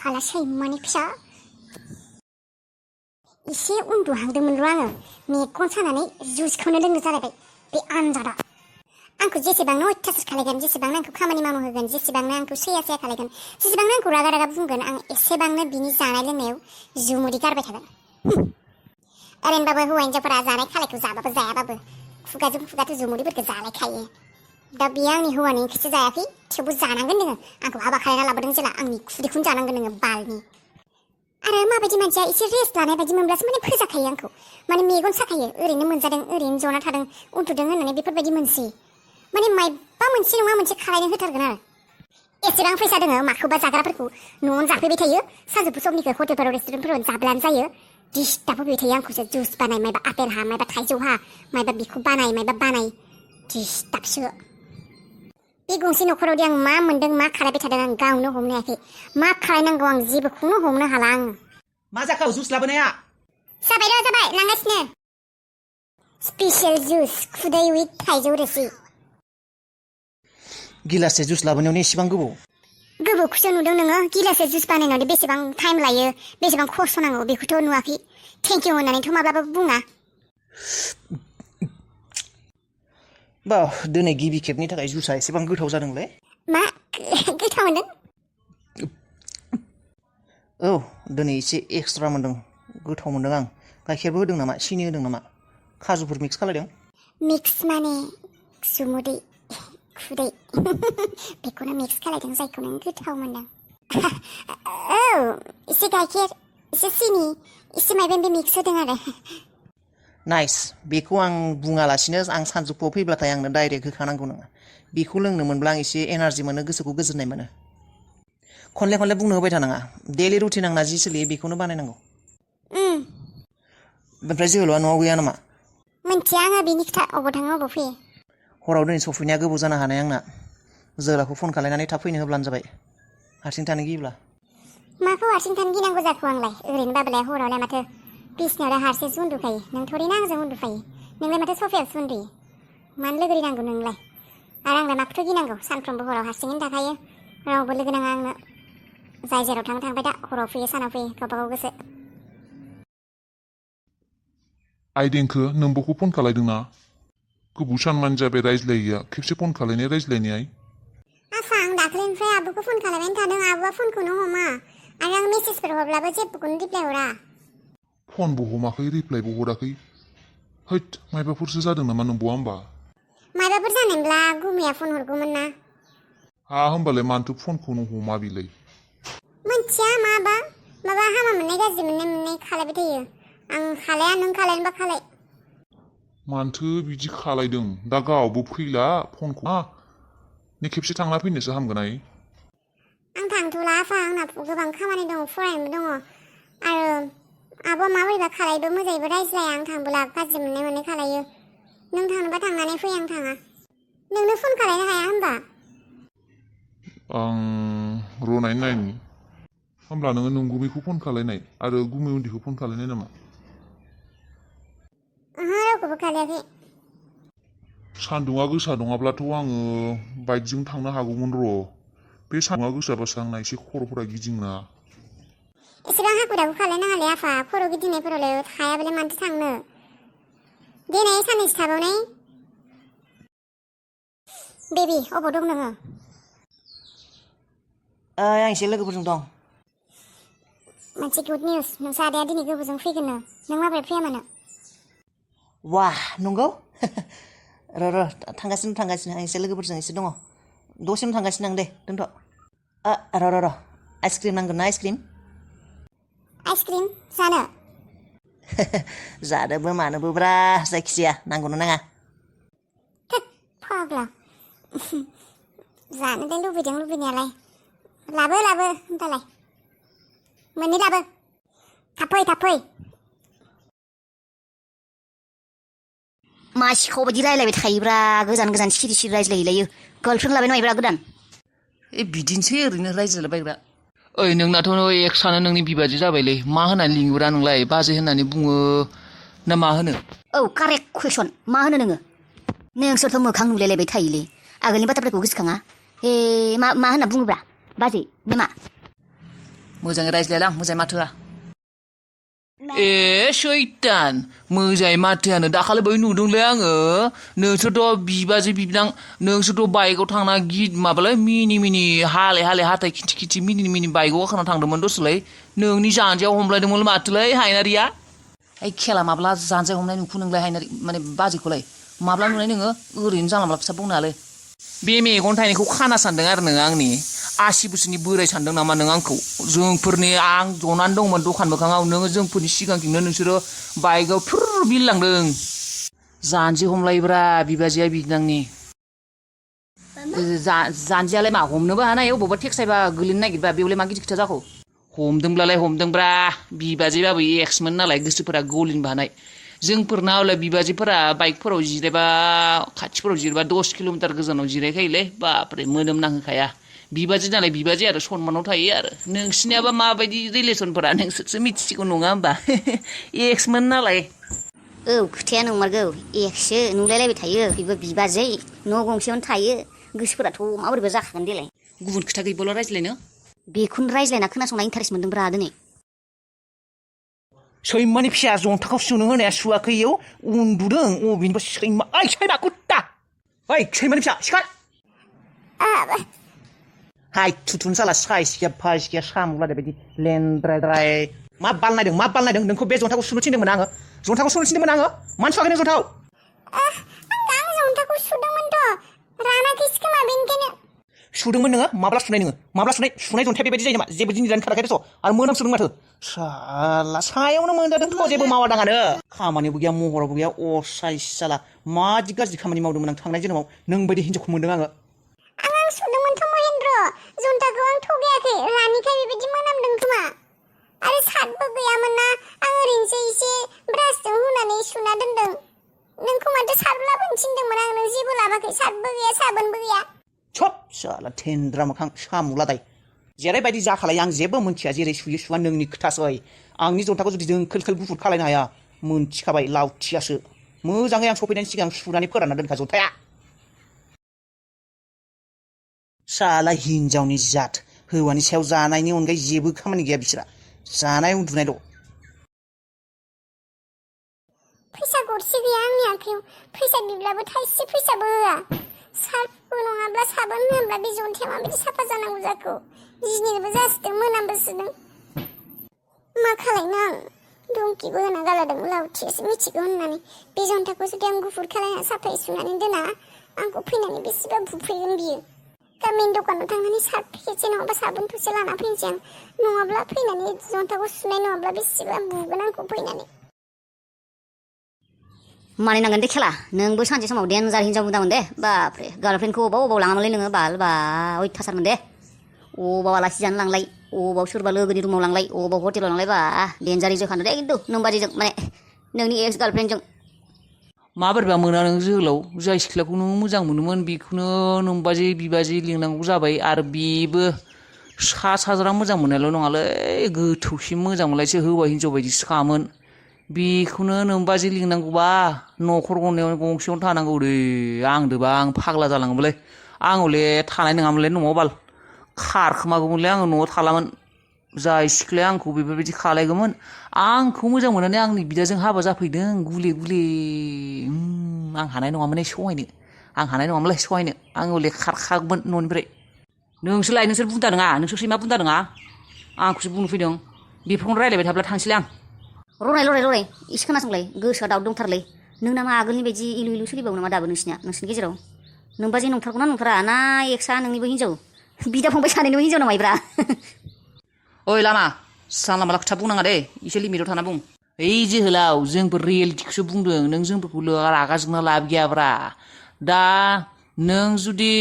साला सैमानि फिसा एसे उन्दुहांदोंमोनल' आङो मेगन सानानै जुइसखौनो लोंनो जालायबाय बे आनजादा आंखौ जेसेबांनो अयथासार खालायगोन जेसेबांनो आंखौ खामानि मावनो होगोन जेसेबांनो आंखौ सैया सैया खालायगोन जेसेबांनो आंखौ रागा रागा बुंगोन आं एसेबांनो बिनि जानाय लोंनायाव जुमुदै गारबाय थागोन ओरैनोबाबो हौवा हिन्जावफोरा जानाय खालायखौ जाबाबो जायाबाबो खुगाजों खुगाथ' जुमुदैफोरखौ जालायखायो दा बियो आंनि हौवानि ओंख्रिसो जायाखै थेवबो जानांगोन नोङो आंखौ हाबा खालायना लाबोदों जेला आंनि खुदैखौनो जानांगोन नोङो बालनि आरो माबायदि मानसिया एसे रेस्ट लानाय बायदि मोनब्लासो माने फोजाखायो आंखौ माने मेगन साखायो ओरैनो मोनजादों ओरैनो जना थादों उन्दुदों होननानै बेफोरबायदि मोनसै माने मायबा मोनसे नङा मोनसे खालायनो होथारगोन आरो एसेबां फैसा दोङो माखौबा जाग्राफोरखौ न'आवनो जाफैबाय थायो सानजौफु समनिखौ हटेलफोराव रेस्टुरेन्टफोराव जाब्लानो जायो डिस्टार्ब होबाय थायो आंखौसो जुइस बानाय मायबा आपेल हा मायबा थाइजौ हा मायबा बिखौ बानाय मायबा बानाय डिस्टार्बसो बे गंसे न'खरावदि आं मा मोन्दों मा खालायबाय थादों आं गावनो हमनो हायाखै मा खालायनांगौ आं जेबोखौनो हमनो हाला आं मा जाखो जुइस लाबोनाया जाबाय लांगासिनो स्पेशल जुइस खुदै विथ थाइजौ रोसि गिलाससे जुइस लाबोनायावनो एसेबां गोबावखौसो नुदों नोङो गिलाससे जुइस बानायनायाव बेसेबां टाइम लायो बेसेबां खस्थ' नांगौ बेखौथ' नुवाखै थेंक इउ होननानैथ' माब्लाबाबो बुङा बा दिनै गिबि खेबनि थाखाय जुइसआ एसेबां गोथाव जादोंलै मा गोथाव मोनदों औ दिनै एसे एक्सट्रा मोनदों गोथाव मोनदों आं गाइखेरबो होदों नामा सिनि होदों नामा खाजुफोर मिक्स खालायदों मिक्स माने जुमुदै खुदै बेखौनो मिक्स खालायदों जायखौ नों गोथाव मोनदों औ एसे गाइखेर एसे सिनि एसे मायबा मिक्स होदों आरो नाइस बेखौ आं बुङालासिनो आं सानजौफुआव फैब्लाथाय आंनो डाइरेक्ट होखानांगौ नङा बेखौ लोंनो मोनब्ला आं एसे एनार्जि मोनो गोसोखौ गोजोननाय मोनो खनले खनले बुंनो होबाय थानाङा डेलि रुटिन आंना जि सोलियो बेखौनो बानायनांगौ ओमफ्राय जोहोलावआ न'आव गैया नामा मिन्थिया आङो बिनि खोथा अबाव थाङो अबाव फैयो हराव दिनै सफैनाया गोबाव जानो हानाय आंना जोहोलावखौ फन खालायनानै थाब फैनो होब्लानो जाबाय हारसिं थानो गियोब्ला माखौ हारसिं थानो गिनांगौ जाखो आंलाय ओरैनो बाबालाय हरावलाय माथो बिसनायावलाय हारसिंसो उन्दुखायो नों थोरैनो आंजों उन्दुफायो नोंलाय माथो सफायावसो उन्दुयो मानो लोगो नांगौ नोंलाय आरो आंलाय माखौथो गिनांगौ सानफ्रोमबो हराव हारसिङैनो थाखायो रावबो लोगो नाङा आंनो जाय जेराव थाङो थांबाय दा हराव फैयो सानाव फैयो गावबागाव गोसो आइदेंखो नोंबोखौ फन खालायदोंना गोबाव सानमान जाबाय रायज्लायैया खेबसे फन खालायनाय रायज्लायनाय आफा आं दाख्लैनिफ्राय आब'खौ फन खालायबाय थादों आब'आ फनखौनो हमा आरो आं मेसेजफोर हरब्लाबो जेबोखौनो रिप्लाय हरा फनबो हमाखै रिप्लायबो हराखै हैद मायबाफोरसो जादों नामा नंबावा होमबा मायबाफोर जानायब्ला गुमैया फन हरगौमोन ना हा होमबालाय मानोथो फनखौनो हमा बिलाय मिन्थिया माबा हामा मोननाय गाज्रि मोननाय खालायबाय थायो आं खालाया नों खालायनोबा खालाय मानोथो बिदि खालायदों दा गावबो फैला फनखौ ने खेबसे थांना फैनोसो हामगोन आं थांथ'ला आफा आंना गोबां खामानि दङ फरायनोबो दङ आरो आब'आ माबोरैबा खालायबो मोजाङैबो रायज्लाया आं थांबोला गाज्रि मोननाय खालायो नों थांनोबा थांनानै फै आं थाङा नोंनो फन खालायनो हाया होनबा आं रनायनो नायनि होमब्ला नोङो नंगुबैखौ फन खालायनाय आरो गुमै उन्दैखौ फन खालायनाय नामा रावखौबो खालायाखै सान्दुङा गोसा नङाब्लाथ' आङो बाइकजों थांनो हागौमोन र' बे सान्दुङा गोसाबासो आंना एसे खर'फोरा गिदिङोना एसेबां हाखु दाखु खालायनाङालै आफा खर' गिदिंनायफोरावलाय हायाबालाय मानोथो थांनो दिनै साननैसो थाबावनाय बेबि अबाव दं नोङो आं एसे लोगोफोरजों दं मोनसे गुड निउस नोंसा आदाया दिनै गोबावजों फैगोननो नों माबोरै फैया मानो वाह नंगौ र' थांगासिनो आं एसे लोगोफोरजों एसे दङ दसेनो थांगासिनो आं दे दोनथ' र' आइसक्रिम नांगोन ना आइसक्रिम जानो जानोबो मानोबोब्रा जायखिजाया नांगौना नाङा फाग्ला जानोलाय लुबैदों लुबैनायालाय लाबो होनबालाय मोननै लाबो थाब फै मा सिखाव बायदि रायलायबाय थायोब्रा गोजान सिरि रायज्लायहैलायो गार्लफ्रेन्ड लाबाय नामायब्रा गोदान बिदिनोसै ओरैनो रायज्लायलाबायग्रा ओइ नोंनाथ' एक्सआनो नोंनि बिबाजै जाबायलै मा होननानै लिङोब्रा नोंलाय बाजै होननानै बुङो ना मा होनो औ कारेक्ट कुइसन मा होनो नोङो नोंसोरथ' मोखां नुलायलायबाय थायोलै आगोलनि बाथ्राफोरखौ गोसोखाङा मा होनना बुङोब्रा बाजै ना मा मोजाङै रायज्लायलां मोजाङै माथो होआ ए सैतान मोजाङै माथोआनो दाखालि बै नुदोंलै आङो नोंसोरथ' बिबाजै बिबनां नोंसोरथ' बाइकआव थांना माबालै मिनि हाले हाथाय खिथि मिनि बाइकआव गाखोना थांदोंमोन दसलै नोंनि जानजियाव हमलायदोंमोन माथोलै हायनारिया ओइ खेला माब्ला जानजियाव हमनाय नुखो नोंलाय हायनारि माने बाजैखौलाय माब्ला नुनाय नोङो ओरैनो जानला माब्ला खोथा बुंनो हालै बे मेगन थाइनायखौ खाना सानदों आरो नोङो आंनि 80 बोसोरनि बोराय सानदों नामा नों आंखौ जोंफोरनि आं जनानै दंमोन दखान मोखाङाव नोङो जोंफोरनि सिगांथिंनो नोंसोरो बाइकआव फुर बिरलांदों जानजि हमलायोब्रा बिबाजैया बिबनांनि जानजियालाय मा हमनोबो हानाय अबावबा टेक्साइबा गोलैनो नागिरबा बेवलाय मा गिदिर खोथा जाखो हमदोंब्लालाय हमदोंब्रा बिबाजैबाबो एक्समोन नालाय गोसोफोरा गलिनोबो हानाय जोंफोरना हले बिबाजैफोरा बाइकफोराव जिरायबा खाथिफोराव जिरायबा 10 किल'मिटार गोजानाव जिरायखायोलै बापरे मोदोम नांहोखाया बिबाजै नालाय बिबाजै आरो सनमानाव थायो आरो नोंसिनियाबा माबायदि रिलेसनफोरा नोंसोरसो मिथिसिगौ नङा होमबा एक्समोन नालाय औ खोथाया नंमारगौ एक्सो नुलायलायबाय थायो बेबो बिबाजै न' गंसेयावनो थायो गोसोफोराथ' माबोरैबा जाखागोन देलाय गुबुन खोथा गैबावला रायज्लायनो बेखौनो रायज्लायना खोनासंना इन्टारेस्ट मोनदोंब्रा दिनै सैमानि फिसा जन्थाखौ सुनो होनाया सुवाखै इयाव उन्दुदों अबेनिबा सैमा ओइ सैमा कुत्ता ओइ सैमानि फिसा सिखार हाय थुथुन साला साइस गैया सामुलादै बायदि लेन्द्रायद्राय मा बाल नायदों नोंखौ बे जन्थाखौ सुनो थिनदोंमोन आङो जन्थाखौ सुनो थिनदोंमोन आङो मानो सुवाखै नों जन्थाखौ आं जन्थाखौ सुदोंमोनथ' रानाखैसो खोमा बेनिखायनो सुदोंमोन नोङो माब्ला सुनाय जन्थाया बेबायदि जायो नामा जेबो जिनिसानो खाराखै दस' आरो मोनामसोदों माथो साला सायावनो मोनजादोंथ' जेबो मावा दाङानो खामानिबो गैया महरावबो गैया असाइस साला मादि गाज्रि खामानि मावदोंमोन आं थांनाय जोनोमाव नों बायदि हिनजावखौ मोनदों आङो आं सुदोंमोनथ' महेन्द्र जन्थाखौ आं थगायाखै रानिखाय बेबायदि मोनामदों खोमा आरो सार्फबो गैयामोन ना आं ओरैनोसो एसे ब्रासजों हुनानै सुना दोनदों नोंखौ माथो सार्फ लाबोनो थिनदोंमोन आं नों जेबो लाबाखै सार्फबो गैया साबोनबो गैया सब साला थेन्द्रा मोखां सामुलादाय जेरैबायदि जाखालाय आं जेबो मोनथिया जेरै सुयो सुवा नोंनि खोथासै आंनि जन्थाखौ जुदि जोंखोल गुफुर खालायनो हाया मोनथिखाबाय लावथियासो मोजाङै आं सफैनायनि सिगां सुनानै फोरानना दोनखा जन्थाया साला हिनजावनि जात हौवानि सायाव जानायनि अनगायै जेबो खामानि गैया बिसोरा जानाय उन्दुनायल' फैसा गरसे गैया आंनि आखायाव फैसा बिब्लाबो थाइसे फैसाबो होआ सार्फबो नङाब्ला साबोन होनब्ला बे जन्थाया माबायदि साफा जानांगौ जाखो जिनिरबो जासिदों मोनामबो सुदों मा खालायनो आं धमकिबो होना गालादों लावथियासो मिथिगौ होननानै बे जन्थाखौ जुदि आं गुफुर खालायना साफायै सुनानै दोना आंखौ फैनानै बेसेबा बुफैगोन बियो गामिनि दखानाव थांनानै सार्फ पेकेटसे नङाबा साबोन थोरसे लाना फैनोसै आं नङाब्ला फैनानै जन्थाखौ सुनाय नङाब्ला बेसेबा बुगोन आंखौ फैनानै मानिनांगोन दे खेला नोंबो सानसे समाव देनजार हिनजाव बुंदामोन दे बापरे गार्लफ्रेन्डखौ अबाव लाङामोनलै नोङो बाल बा अयथासारमोन दे अबाव आलासि जानो लांलाय अबाव सोरबा लोगोनि रुमाव लांलाय अबाव हटेलाव लांलाय बा देनजारै जोखानो दे खिन्थु नों बादिजों माने नोंनि एक्स गार्लफ्रेन्डजों माबोरैबा मोना नों जोहोलाव जाय सिख्लाखौ नों मोजां मोनोमोन बेखौनो नोंबाजै बिबाजै लिंनांगौ जाबाय आरो बेबो सा साज्रां मोजां मोननायल' नङालै गोथौसिम मोजां मोनलायसो हौवा हिनजाव बायदिसो खामोन बेखौनो नोंबाजै लिंनांगौबा न'खर गंसेयावनो थानांगौ दे आंदोबा आं फाग्ला जालाङोमोनलै आं हले थानाय नङामोनलै न'आव बाल खारखोमागौमोनलै आङो न'आव थालामोन जाय सिख्लाया आंखौ बेफोरबायदि खालायगौमोन आंखौ मोजां मोननानै आंनि बिदाजों हाबा जाफैदों गुले गुले आं हानाय नङामोन सहायनो आं हले खारखागौमोन न'निफ्राय नोंसोर बुन्दा नङा नोंसोर सैमा बुन्दा नङा आंखौसो बुंनो फैदों बेफोरखौनो रायलायबाय थाब्ला थांसैलै आं रनाय एसे खोनासंलाय गोसोआ दाउट दंथारलै नोंना मा आगोलनि बायदि इलु सोलिबावो नामा दाबो नोंसिनि गेजेराव नोंबा जे नंथारगौना नंथारा ना एक्सआ नोंनिबो हिनजाव बिदा फंबाय सानैनिबो हिनजाव नामायब्रा ओइ लामा जानला माला खोथा बुंनाङा दे एसे लिमिटाव थाना बुं ओइ जोहोलाव जोंबो रियेलिटिखौसो बुंदों नों जोंफोरखौ रागा जोंना लाब गैयाब्रा दा नों जुदि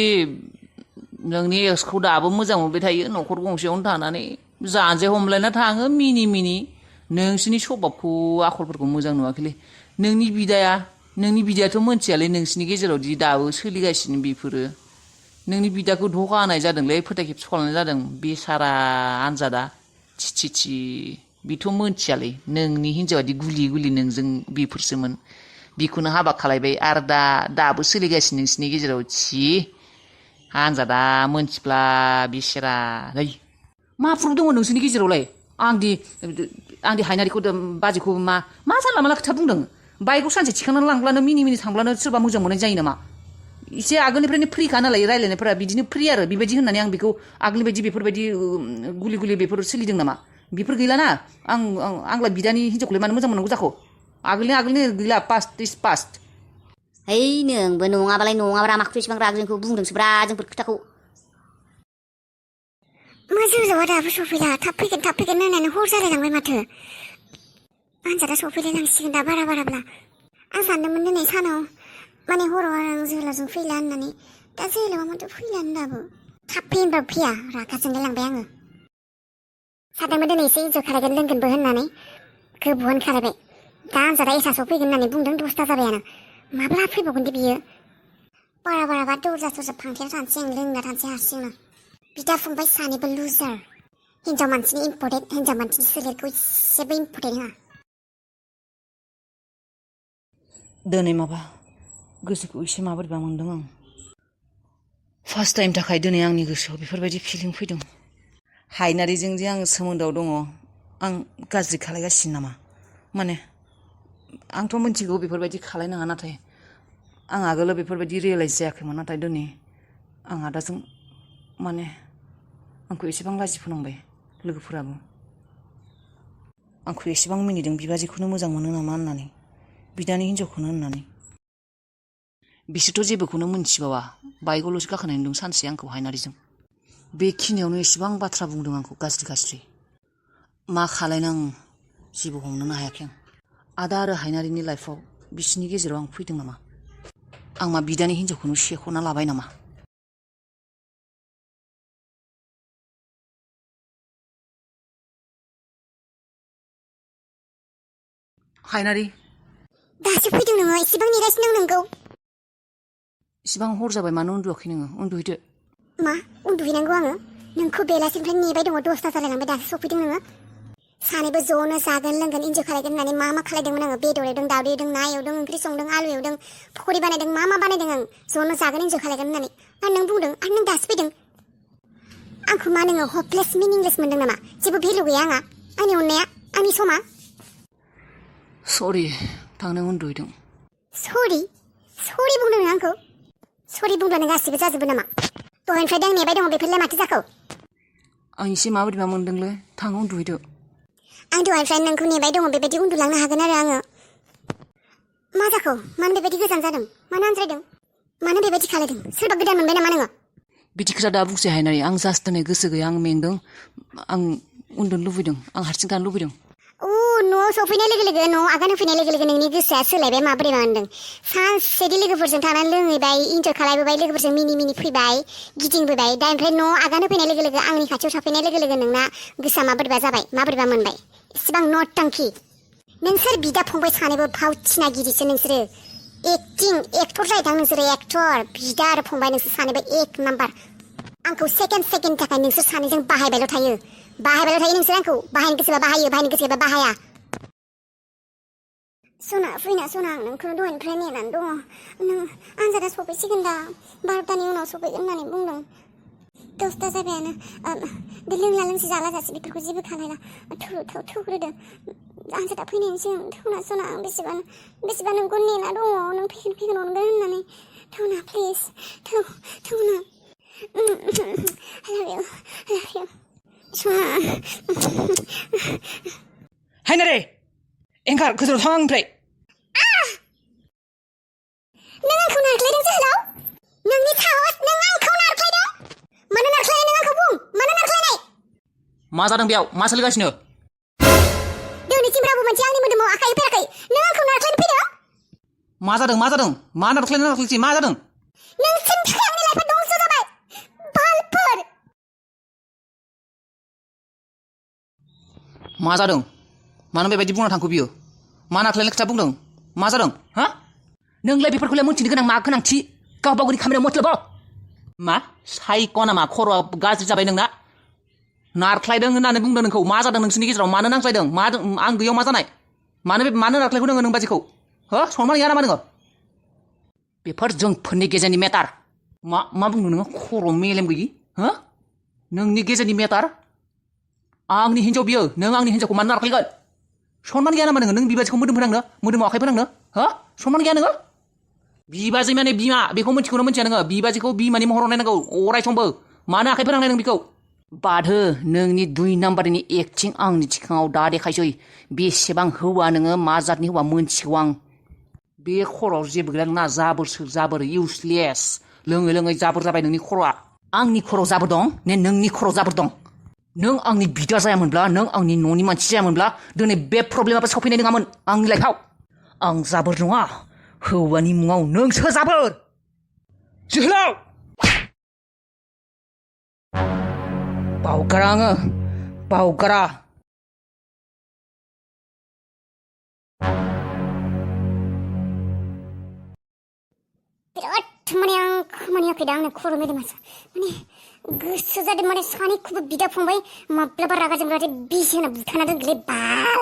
नोंनि एक्सखौ दाबो मोजां मोनबाय थायो न'खर गंसेयावनो थानानै जानजियाव हमलायना थाङो मिनि नोंसिनि स्वभाबखौ आखलफोरखौ मोजां नुवाखैलै नोंनि बिदायाथ' मोनथियालै नोंसिनि गेजेराव दि दाबो सोलिगासिनो बेफोरो नोंनि बिदाखौ धोखा होनाय जादोंलै फोथाय खेबस खालामनाय जादों बेसारा आनजादा थि बेथ' मोनथियालै नोंनि हिनजावादि गुलि नोंजों बेफोरसोमोन बेखौनो हाबा खालायबाय आरो दाबो सोलिगासिनो नोंसिनि गेजेराव आनजादा मोनथिब्ला बेसेरा नै मा प्रुफ दङ नोंसोरनि गेजेरावलाय आंदि हायनारिखौ बाजैखौ मा जानला मानला खोथा बुंदों बाइकआव सानसे थिखांनानै लांब्लानो मिनि थांब्लानो सोरबा मोजां मोननाय जायो नामा एसे आगोलनिफ्रायनो फ्रिखा नालाय रायलायनायफोरा बिदिनो फ्रि आरो बेबायदि होननानै आं बेखौ आगोलनि बायदि बेफोरबायदि गुलि बेफोर सोलिदों नामा बेफोर गैलाना आंलाय बिदानि हिनजावखौलाय मानो मोजां मोननांगौ जाखो आगोलनि गैला पास्ट इज पास्ट है नोंबो नङाबालाय नङाब्रा माखौथ' इसेबां राग जोंखौ बुंदोंसोब्रा जोंफोर खोथाखौ मा जोंजोआ दाबो सफैला थाब फैगोन होननानै हर जालायलांबाय माथो आनजादा सफैलायलांसिगोन दा बाराब्ला आं सानदोंमोन दिनै सानाव माने हराव आं जोहोलावजों फैला होननानै दा जोहोलावा माथो फैलानो दाबो थाब फै होनबाबो फैया रागा जोंलायलांबाय आङो सानदोंमोन दिनै एसे इन्जय खालायगोन लोंगोनबो होननानै गोबावानो खालायबाय दा आनजादा एसासआव फैगोन होननानै बुंदों 10ता जाबायानो माब्ला फैबावगोन दे बियो बाराबा दरजा फांथेना थानोसै आं लोंना थानोसै हारसिंनो बिदा फंबाय सानैबो लुजार हिनजाव मानसिनि इम्परटेन्ट हिनजाव मानसिनि सोलेरखौ एसेबो इम्परटेन्ट होआ दिनै माबा गोसोखौ एसे माबोरैबा मोनदों आं फार्स्ट टाइम थाखाय दिनै आंनि गोसोआव बेफोरबायदि फिलिं फैदों हायनारिजों जे आं सोमोन्दोआव दङ आं गाज्रि खालायगासिनो नामा माने आंथ' मिथिगौ बेफोरबायदि खालायनाङा नाथाय आं आगोलो बेफोरबायदि रियेलाइज जायाखैमोन नाथाय दिनै आं आदाजों माने आंखौ एसेबां लाजि फोनांबाय लोगोफोराबो आंखौ एसेबां मिनिदों बिबाजैखौनो मोजां मोनो नामा होननानै बिदानि हिनजावखौनो होननानै बिसोरथ' जेबोखौनो मोनथिबावा बाइकआवल'सो गाखोनाय नुदों सानसे आंखौ हायनारिजों बेखिनियावनो एसेबां बाथ्रा बुंदों आंखौ गाज्रि मा खालायनो आं जेबो हमनोनो हायाखै आं आदा आरो हायनारिनि लाइफआव बिसिनि गेजेराव आं फैदों नामा आं मा बिदानि हिनजावखौनो सेख'ना लाबाय नामा हायनारि दासो फैदों नोङो एसेबां नेगासिनो दं नोंखौ इसिबां हर जाबाय मानो उन्दुआखै नोङो उन्दुहैदो मा उन्दुहैनांगौ आङो नोंखौ बेलासिनिफ्राय नेबाय दङ 10ता जालायलांबाय दासो सफैदों नोङो सानैबो ज'नो जागोन लोंगोन इन्जय खालायगोन होननानै मा खालायदोंमोन आङो बेदर एवदों दावदै एवदों ना एवदों ओंख्रि संदों आलु एवदों पकरि बानायदों मा बानायदों आं ज'नो जागोन इन्जय खालायगोन होननानै आरो नों बुंदों आरो नों दासो फैदों आंखौ मा नोङो हपलेस मिनिंलेस मोनदों नामा जेबो भेलु गैया आंहा आंनि अननाया आंनि समा सरि थांनो उन्दुहैदों सरि बुंदों नों आंखौ सरि बुंब्लानो गासिबो जाजोबो नामा दहायनिफ्राय आं नेबाय दङ बेफोरलाय माथो जाखो आं एसे माबोरैबा मोनदोंलै थांनो उन्दुहैदो आं दहायनिफ्राय नोंखौ नेबाय दङ बेबायदि उन्दुलांनो हागोन आरो आङो मा जाखो मानो बेबायदि गोजान जादों मानो आनज्रायदों मानो बेबायदि खालायदों सोरबा गोदान मोनबाय नामा नोङो बिदि खोथा दा बुंसै हायनारि आं जास्ट दिनै गोसो गैया आं मेंदों आं उन्दुनो लुबैदों आं हारसिं थानो लुबैदों न'आव सफैनाय लोगो न'आव आगान होफैनाय लोगो नोंनि गोसोआ सोलायबाय माबोरै मोनदों सानसेदि लोगोफोरजों थानानै लोंहैबाय इन्जय खालायबोबाय लोगोफोरजों मिनि फैबाय गिदिंबोबाय दा ओमफ्राय न'आव आगान होफैनाय लोगो आंनि खाथियाव थाफैनाय लोगो नोंना गोसोआ माबोरैबा जाबाय माबोरैबा मोनबाय इसेबां नटंकी नोंसोर बिदा फंबाय सानैबो फावथिनागिरिसो नोंसोरो एक्टर जाहैदों नोंसोरो एक्टर बिदा आरो फंबाय नोंसोर सानैबो एक नाम्बार आंखौ सेकेन्डनि थाखाय नोंसोर सानैजों बाहायबायल' थायो नोंसोर आंखौ बाहायनो गोसोबा बाहायो बाहायनो गोसोबा बाहाया सना फैना सना आं नोंखौ दहायनिफ्राय नेनानै दङ नों आनजादा सफैसिगोन दा 12तानि उनाव सफैगोन होननानै बुंदों 10ता जाबायानो बे लोंला लोंसि जाला जासि बेफोरखौ जेबो खालायला थौग्रोदो आनजादा फैनायनि सिगां थौना सना आं बेसेबां नोंखौ नेना दङ नों फैगोन अनगोन होननानै थौना प्लिज थौना I love you सना हायनारि एंगार गोजौआव थां आंनिफ्राय नों आंखौ नारख्लायदों जोहोलाव नोंनि साहस नों आंखौ नारख्लायदों मानो नारख्लायनाय नों आंखौ बुं मानो नारख्लायनाय मा जादों बेयाव मा सोलिगासिनो दिनैसिम रावबो मोनसे आंनि मोदोमाव आखाइ होफेराखै नों आंखौ नारख्लायनो फैदों मा जादों मा नारख्लायसै मा जादों नोंसोरनि थाखाय आंनि लाइफआ दंस जाबाय बालफोर मा जादों मानो बेबायदि बुंना थांखो बियो मा नारख्लायनाय खोथा बुंदों मा जादों हा नोंलाय बेफोरखौलाय मोनथिनो गोनां मा गोनांथि गावबा गावनि खामानियाव मथलबाव मा साइक' नामा खर'आ गाज्रि जाबाय नोंना नारख्लायदों होननानै बुंदों नोंखौ मा जादों नोंसोरनि गेजेराव मानो नांज्लायदों आं गैयाव मा जानाय मानो नारख्लायखौ नोङो नों बादिखौ हो सनमान गैया नामा नोङो बेफोर जोंफोरनि गेजेरनि मेटार मा बुंदों नोङो खर' मेलेम गैयि हो नोंनि गेजेरनि मेटार आंनि हिन्जाव बियो नों आंनि हिन्जावखौ मानो नारख्लायगोन सनमान गैया नामा नोङो नों बिबाजैखौ मोदोम फोनांनो मोदोमाव आखाइ फोनांनो हो सनमान गैया नोङो बिबाजै माने बिमा बेखौ मिथिखौनो मिथिया नोङो बिबाजैखौ बिमानि महराव नायनांगौ अराय समबो मानो आखाइ फोनांनाय नों बेखौ बादो नोंनि 2 नाम्बारनि एक्टिं आंनि सिगाङाव दा देखायसै बेसेबां हौवा नोङो मा जातनि हौवा मोनथिगौ आं बे खर'आव जेबो गैला नोंना जाबोरसो जाबोर इउसलेस लोङै लोङै जाबोर जाबाय नोंनि खर'आ आंनि खर'आव जाबोर दं ने नोंनि खर'आव जाबोर दं नों आंनि बिदा जायामोनब्ला नों आंनि न'नि मानसि जायामोनब्ला दिनै बे प्रब्लेमाबो सफैनाय नङामोन आंनि लाइफआव आं जाबोर नङा हौवानि मुङाव नोंसो जाबोर जोहोलाव बावगारा आङो बावगारा बिराद माने आं खामानि होखैदा आंनो खर' मेलेमासो माने गोसो जादों माने सानैखौबो बिदा फंबाय माब्लाबा रागा जोंब्लाथाय बिसि होना बुथारना दोनगोनलै बाल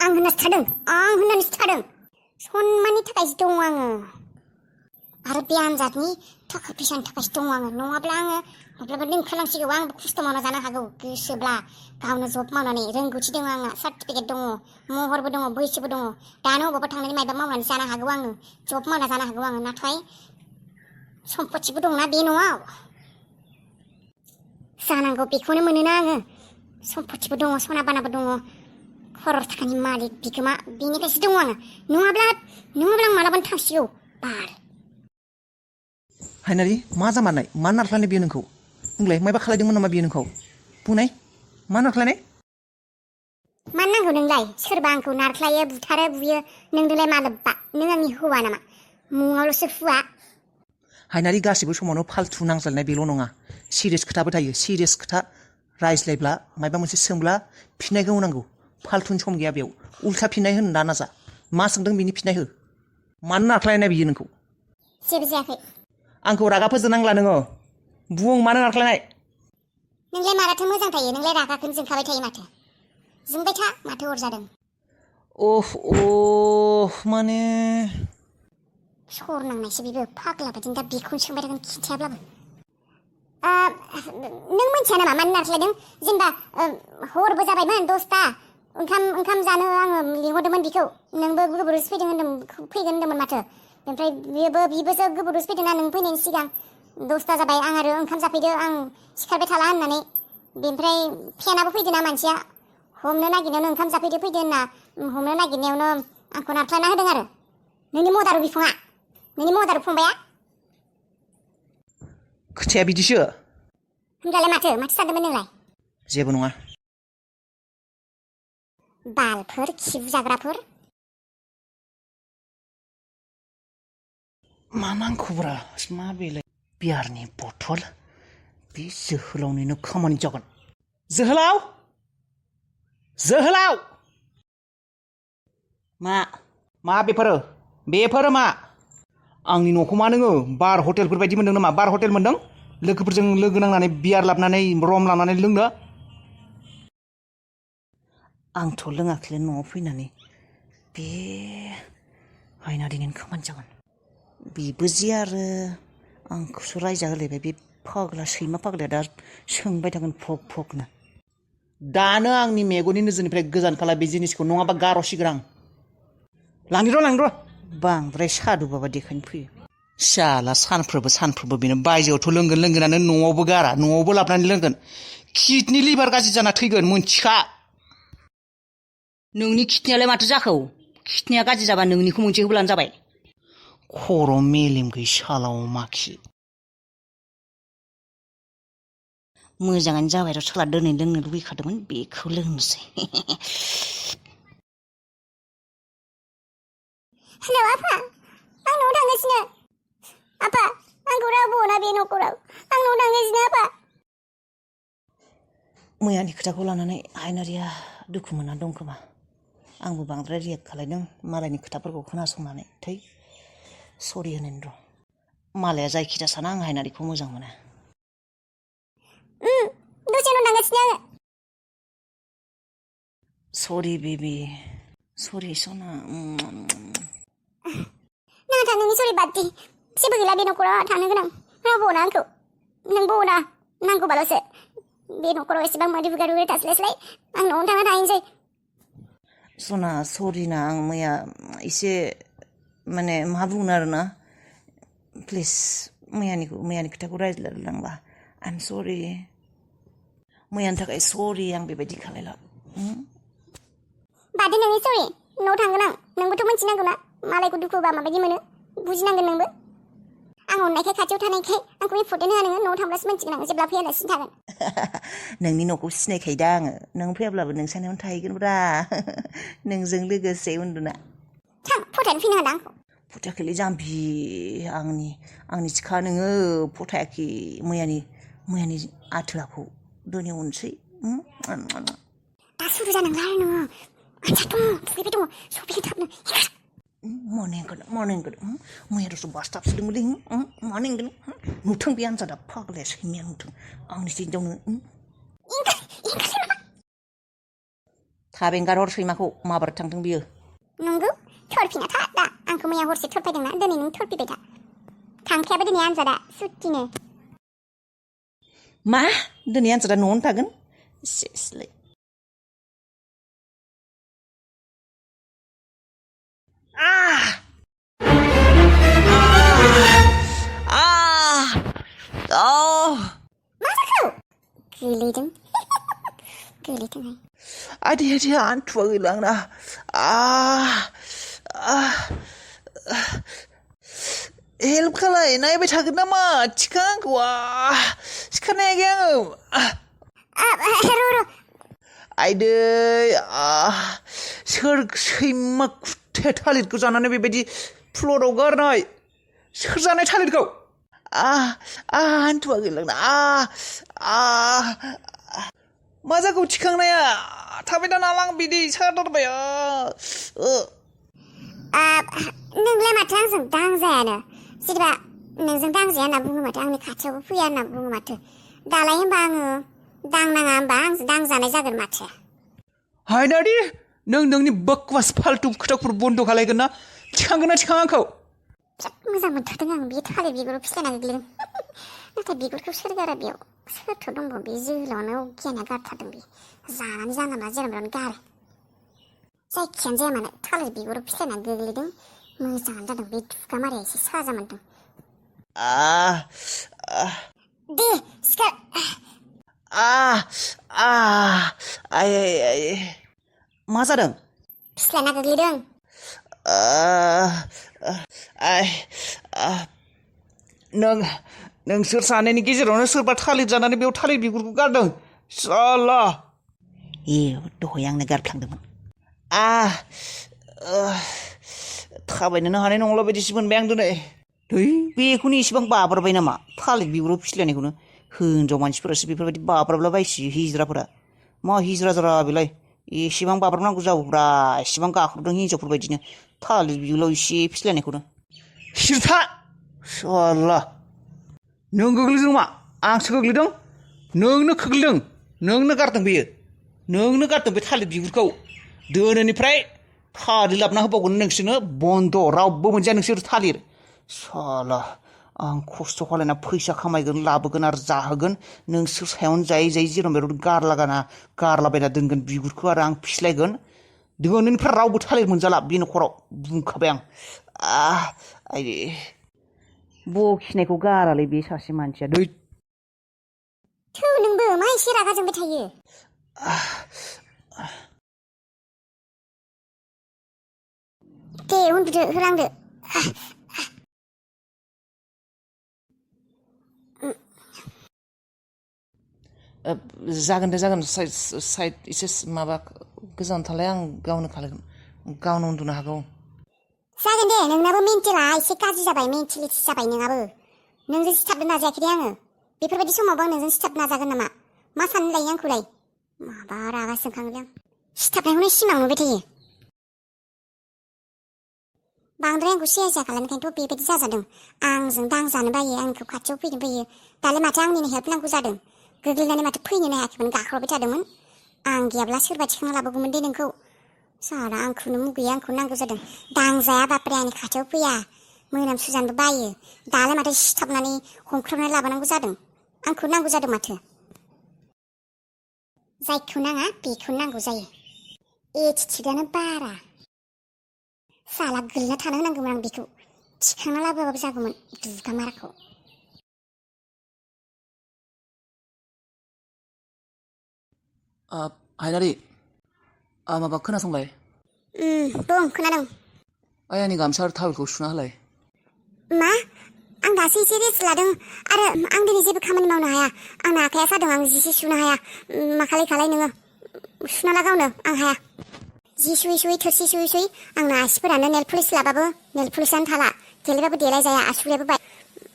आं होननासो थादों सनमाननि थाखायसो दङ आङो आरो बे आनजादनि थाखा फैसानि थाखायसो दङ आङो नङाब्ला आङो माब्लाबा दोनखारलांसिगौ आंबो खस्थ' मावना जानो हागौ गोसोब्ला गावनो जब मावनानै रोंगौथि दङ आंहा सार्टिफिकेट दङ महरबो दङ बैसोबो दङ दानो अबावबा थांनानै मायबा मावनानै जानो हागौ आङो जब मावना जानो हागौ आङो नाथाय सम्पथिबो दंना बे न'आव जानांगौ बेखौनो मोनोना आङो सम्पथिबो दङ सना बानाबो दङ खर'र थाखानि मालिक बिगोमा बेनिखायसो दङ आङो नङाब्ला आं मालाबानो थांसिगौ बाल हायनारि मा जामारनाय मा नारख्लायनाय बियो नोंखौ बुंलाय मायबा खालायदोंमोन नामा बियो नोंखौ बुंनाय मा नारख्लायनाय मानो नांगौ नोंलाय सोरबा आंखौ नारख्लायो बुथारो बुयो नोंजोंलाय मा लोब्बा नों आंनि हौवा नामा मुङावल'सो हुवा हायनारि गासिबो समावनो फालथु नांज्लायनाय बेल' नङा सिरियास खोथाबो थायो सिरियास खोथा रायज्लायब्ला मायबा मोनसे सोंब्ला फिननायखौ होनांगौ फालथुनि सम गैया बेयाव उल्था फिननाय होनो दा नाजा मा सोंदों बिनि फिननाय हो मानो नारख्लायनाय बियो नोंखौ जेबो जायाखै आंखौ रागा फोजोंनांला नोङो बुं मानो नारख्लायनाय नोंलाय माराथो मोजां थायो नोंलाय रागाखौनो जोंखाबाय थायो जोंबाय था माथो अरजादों माने सर नांनायसो बेबो फाग्ला बायदि दा बेखौनो सोंबाय थागोन खिन्थायाब्लाबो नों मिथिया नामा मानो नारख्लायदों जेनेबा हरबो जाबायमोन 10ता ओंखाम जानो आङो लिंहरदोंमोन बिखौ नोंबो गोबोरसो फैगोन होन्दोंमोन माथो ओमफ्राय बिबोसो गोबोरसो फैदोंना नों फैनायनि सिगां 10ता जाबाय आं आरो ओंखाम जाफैदो आं सिखारबाय थाला होननानै बेनिफ्राय फेनाबो फैदोंना मानसिया हमनो नागिरनायावनो ओंखाम जाफैदो फैदो होनना हमनो नागिरनायावनो आंखौ नारख्लायना होदों आरो नोंनि मदारु बिफाङा नोंनि मदारु फंबाया खोथाया बिदिसो होनब्लालाय माथो सानदोंमोन नोंलाय जेबो नङा बालफोर खिबु जाग्राफोर मा नांखौब्रा मा बेलाय बियारनि बथल बे जोहोलावनिनो खामानि जागोन जोहोलाव मा बेफोरो मा आंनि न'खौ मा नोङो बार हटेलफोर बायदि मोनदों नामा बार हटेल मोनदों लोगोफोरजों लोगो नांनानै बियार लाबनानै रम लानानै लोंनो आंथ' लोङाखैलै न'आव फैनानै बे हायनारिनिनो खामानि जागोन बेबो जे आरो आंखौसो रायजा होलायबाय बे फाग्ला सैमा फाग्लाया दा सोंबाय थागोन फगनो दानो आंनि मेगननि नोजोरनिफ्राय गोजान खालाम बे जिनिसखौ नङाबा गार'सिगोन आं लांदो बांद्राय सादु बाबा देखायनो फैयो शाला सानफ्रोमबो बेनो बायजोआवथ' लोंगोनानो न'आवबो गारा न'आवबो लाबनानै लोंगोन किडनि लिभार गाज्रि जाना थैगोन मोनथिखा नोंनि किडनियालाय माथो जाखौ किडनिया गाज्रि जाबा नोंनिखौ मोनसे होब्लानो जाबाय खर' मेलेम गैयै सालाव माखि मोजाङानो जाबाय र' साला दिनै लोंनो लुबैखादोंमोन बेखौ लोंनोसै हेलौ आफा आं न'आव थांगासिनो आफा आंखौ रावबो अना बे न'खराव आं न'आव थांगासिनो आफा मैयानि खोथाखौ लानानै हायनारिया दुखु मोनना दं खोमा आंबो बांद्राय रियेक्ट खालायदों मालायनि खोथाफोरखौ खोनासंनानै थै सरि होननानै र' मालाया जायखिजाया साना आं हायनारिखौ मोजां मोनो दसे उनाव थांगासिनो आङो सरि बेबि सरि सना नाङा नोंनि सरि बादि जेबो गैला बे न'खराव थांनो गोनां रावबो अना आंखौ नोंबो अना नांगौबाल'सो बे न'खराव एसेबां मादि बुगारुगारि थास्लायस्लाय आं न'आवनो थांना थाहैनोसै सना सरि ना आं मैया एसे माने मा बुंनो आरोना प्लिज मैयानि खोथाखौ रायज्लायलांबा आइ एम सरि मैयानि थाखाय सरि आं बेबायदि खालायला बादे नोंनि सरि न'आव थांगोन आं नोंबोथ' मिथिनांगौ ना मालायखौ दुखु होबा माबायदि मोनो बुजिनांगोन नोंबो आं अननायखाय खाथियाव थानायखाय आंखौ इम्परटेन्ट होआ नोङो न'आव थांब्लासो मिथिगोन आं जेब्ला फैयालासिनो थागोन नोंनि न'खौ सिनायखायो दा आङो नों फैयाब्लाबो नोंसानियावनो थाहैगोनब्रा नोंजों लोगोसे उन्दुना थां फथायनो फैनो हादों आंखौ फथायाखैलै जाम्बि आंनि सिखा नोङो फथायाखै मैयानि आथोआखौ दोनै अनसै दा सुरु जानांला आरो नोङो आनजाद दङ दुगैबाय दङ सफैनो थाबनो मर्निं मैया दसे बासटाब सुदोंमोनलै मानो इंगोन नुथों बे आनजादा फाग्लाया सैमाया नुथों आंनि हिनजावनो थाब एंगारहर सैमाखौ माबार थांथों बियो नंगौ थरफिना था दा आंखौ मैया हरसे थरफायदोंना दिनै नों थरफिबाय था थांखायाबो दिनै आनजादा सुटिनो मा दिनै आनजादा न'आवनो थागोन सेसलाय मा जाखो गोलैदों गोलैथोंहाय आदि आन्थुआ गैला आंना हेल्प खालाय नायबाय थागोन नामा थिखा आंखौ सिखारनायाखै आङो र' आइदै सोर सैमा कुत्ताया थालिरखौ जानानै बेबायदि फ्लराव गारनाय सोर जानाय थालिरखौ आन्थुआ गैलांना मा जाखौ थिखांनाया थाबाय दाना आं बिदि सादारबाय नोंलाय माथो आंजों दांजायानो जेनेबा नोंजों दांजाया होनना बुङो माथो आंनि खाथियावबो फैया होनना बुङो माथो दालाय होनबा आङो दांनाङा होनबा आंजों दांजानाय जागोन माथो हायनादि नोंनि बकवास फाल्तु खोथाफोर बन्द' खालायगोन ना थिखांगोन ना थिखाङा आंखौ बिराद मोजां मोनथारदों आं बे थालिर बिगुराव फिस्लायना गोग्लैदों नाथाय बिगुरखौ सोर गारा बेयाव सोरथ' दंबावो बे जोहोलावनो गियाना गारथारदों बे जानानै जानला मोनला जेराव मेरावनो गारो जायखियानो जाया मानो थालिर बिगुराव फिस्लायना गोग्लैदों मोजाङानो जादों बे दुगा मारिया एसे साजा मोनदों दे सिखार मा जादों फिस्लायना गोग्लैदों नोंसोर सानैनि गेजेरावनो सोरबा थालिर जानानै बेयाव थालिर बिगुरखौ गारदों साला दहाय आंनो गारफ्लांदोंमोन थाबायनोनो हानाय नंला बायदिसो मोनबाय आं दिनै बेखौनो इसेबां बाब्राबाय नामा थालिर बिगुराव फिस्लायनायखौनो हिनजाव मानसिफोरासो बेफोरबायदि बाब्राबलाबायसियो हिजड़ाफोरा मा हिजड़ा जरा बेलाय एसेबां बाब्राबनांगौ जागौब्रा एसेबां गाख्रबदों हिनजावफोर बायदिनो थालिर बिगुराव एसे फिस्लायनायखौनो सिरथा साला नों गोग्लैदों मा आंसो गोग्लैदों नोंनो खोग्लैदों नोंनो गारदों बेयो नोंनो गारदों बे थालिर बिगुरखौ दोनैनिफ्राय थालिर लाबोना होबावगोन नोंसोरनो बन्द' रावबो मोनजाया नोंसोर थालिर साला आं खस्थ' खालायना फैसा खामायगोन लाबोगोन आरो जाहोगोन नोंसोर सायावनो जायै जेराव मेराव गारलाबायना दोनगोन बिगुरखौ आरो आं फिस्लायगोन दोनैनिफ्राय रावबो थालिर मोनजाला बे न'खराव बुंखाबाय आं आइदि बखिनायखौ गारालै बे सासे मानसिया थौ नोंबो मा एसे रागा जोंबाय थायो दे उन्दुदो होलांदो जागोन दे जागोन साइड एसे माबा गोजान थालाय आं गावनो खालायगोन गावनो उन्दुनो हागौ जागोन दे नोंनाबो मेन्टेला एसे गाज्रि जाबाय मेन्टेलिटि जाबाय नोंनाबो नोंजों सिथाबनो नाजायाखै दे आङो बेफोरबायदि समावबो आं नोंजों सिथाबनो नाजागोन नामा मा साननो लायो आंखौलाय माबा रागा जोंखांदों आं सिथाबनायखौनो सिमां नुबाय थायो बांद्राय आंखौ सिया खालामनायखायनोथ' बेबायदि जाजादों आंजों दांजानो बायो आंखौ खाथियाव फैनो बायो दालाय माथो आंनिनो हेल्प नांगौ जादों गोग्लैनानै माथो फैनोनो हायाखैमोन गाख्रबबाय थादोंमोन आं गैयाब्ला सोरबा थिखांना लाबोगौमोन दे नोंखौ सारा आंखौनो मुगैया आंखौ नांगौ जादों दांजाया बाप्रे आंनि खाथियाव फैया मोनामसुजानोबो बायो दालाय माथो सिथाबनानै हमख्रबनानै लाबोनांगौ जादों आंखौ नांगौ जादों माथो जायखौ नाङा बेखौ नांगौ जायो एटिटिउडआनो बारा साला गोलैना थानो होनांगौमोन आं बेखौ थिखांना लाबोआबाबो जागौमोन दुगामाराखौ हायनारि माबा खोनासंलाय बुं खोनादों आंनि गामसा आरो टावेलखौ सुना होलाय मा आं दासो एसे रेस्ट लादों आरो आं दिनै जेबो खामानि मावनो हाया आंना आखाया सादों आं जिसो सुनो हाया मा खालाय नोङो सुना ला गावनो आं हाया जि सुयै थोरसि सुयै आंना आसिफोरानो नेल पलिस लाबाबो नेल पलिसानो थाला देलायबाबो देलाय जाया आसुगुराबो बाय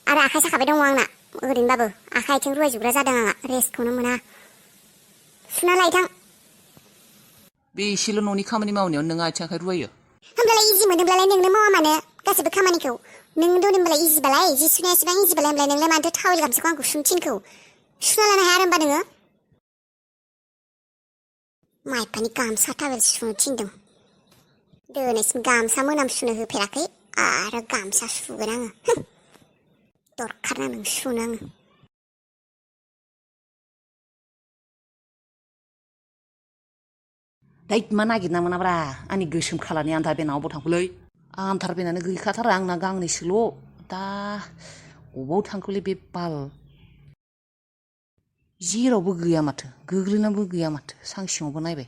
आरो आखाइ साखाबाय दङ आंना ओरैनोबाबो आखाइ आथिं रुवायजोबग्रा जादों आंहा रेस्टखौनो मोना सुना लायथां बे एसेल' न'नि खामानि मावनायाव नोङो आथिं आखाइ रुवायो होमब्लालाय इजि मोनोब्लालाय नोंनो मावा मानो गासैबो खामानिखौ नों दोनोब्लालाय इजिबालाय जि सुनाया एसेबां इजिबालाय होमब्लाय नोंलाय मानोथो टावेल गामसाखौ आंखौ सुनो थिनखौ सुना लानो हाया आरो होमबा नोङो माइफानि गामसा टावेल सुनो थिनदों दिनैसिम गामसा मोनामसुनो होफेराखै आरो गामसा सुगोन आङो दरखार ना नों सुनो आङो दाइट मा नागिरना मोनाब्रा आंनि गोसोम खालारनि आन्थार बेना अबाव थांखोलै आन्थार बेनानो गैखाथारा आंना गांनैसोल' दा अबाव थांखोलै बे बाल जेरावबो गैया माथो गोग्लैनानैबो गैया माथो सांसिङावबो नायबाय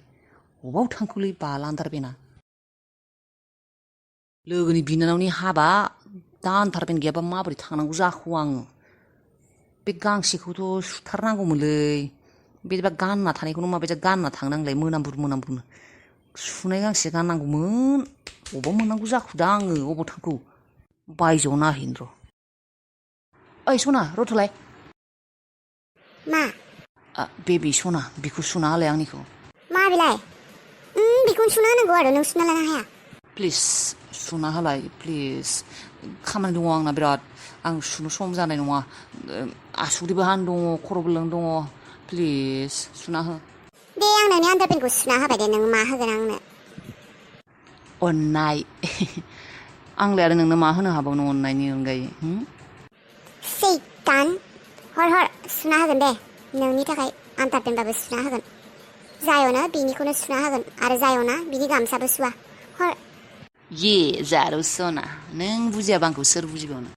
अबाव थांखोलै बाल आन्थार बेना लोगोनि बिनानावनि हाबा दा आन्थार बेन गैयाबा माबोरै थांनांगौ जाखो आङो बे गांसेखौथ' सुथारनांगौमोनलै बेदिबा गानना थानायखौनो माबायदि गानना थांनांलाय मोनामब्रुनो सुनाय गांसे गाननांगौमोन अबाव मोननांगौ जाखो दा आङो अबाव थांखो बायजोआव नायहैनो र' ओइ सना रथ'लाय मा बेबि सना बेखौ सुना होलाय आंनिखौ मा बेलाय बेखौनो सुना होनांगौ आरो नों सुना लानो हाया प्लिज सुना होलाय प्लिज खामानि दङ आंना बिराद आं सुनो सम जानाय नङा आसुगुरबो हान दङ खर'बो लों दङ प्लिज सुना हो दे आं नोंनि आन्दारपेनखौ सुना होबाय दे नों मा होगोन आंनो अननाय आंलाय आरो नोंनो मा होनो हाबावनो अननायनि अनगायै सैतान हर सुना होगोन दे नोंनि थाखाय आन्दारपेनबाबो सुना होगोन जायना बिनिखौनो सुना होगोन आरो जायना बिनि गामसाबो सुवा हर ये जारौ सना नों बुजियाबा आंखौ सोर बुजिबावनो